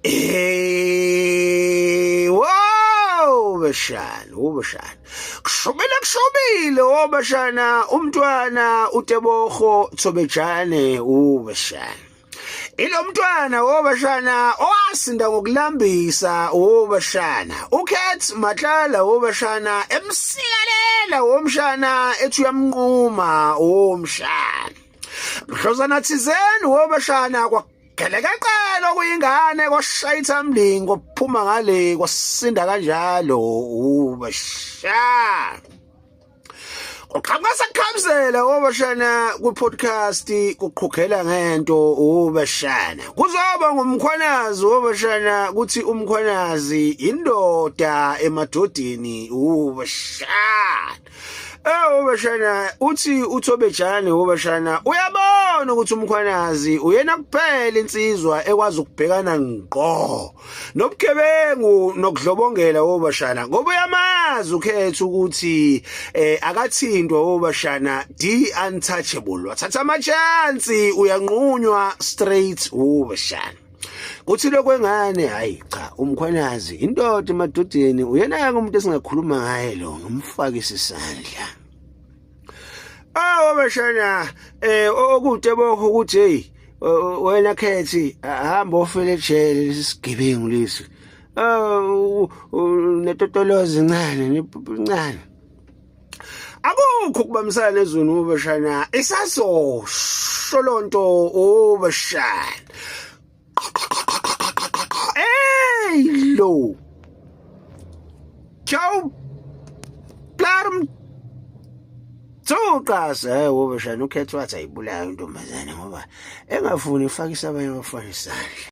Eh, wow bashana, ubashana. Kushubile kushubile obashana umntwana uTebogo Thobejane ubashana. Ilomntwana wobashana owasinda ngokulambisa wobashana. UCat Matlala wobashana emsikalela womshana ethi uyamnquma womshana. Mhlozana thizeni wobashana kwa Gelekeqele okuyingane kwashaya ithamling kwaphuma ngale kwasinda kanjalo ubasha. Uqhamuka sakhamzela obashana ku-podcast kuqhugela ngento ubashana. Kuzoba ngumkhwanazi obashana kuthi umkhwanazi indoda emadodeni ubashana. Eh ubashana uthi uThobejane ubashana uyabona ukuthi umkhwanazi uyena kuphela insizwa ekwazi ukubhekana ngqo nobugebengu nokudlobongela obashana ngoba uyamazi ukhetha ukuthi eh akathintwa obashana D untouchable wathatha ama chance uyanqunywa straight ubashana kuthi lokwengane hayi cha umkhwanazi indoda emadodeni uyena ke umuntu esingakhuluma ngaye lo ngimfakise isandla awu bashana eh okude bokho ukuthi hey wena khethi hamba ofele ejele lesi sigebengu lesi netotolozi incane incane akukho ukubambisana nezulu ubashana isazosho lonto ubashana hey lo ciao plarm Thuqase ubashana ukhetho wathi ayibulayo intombazane ngoba engafuni ifakisa abanye abafana isandla.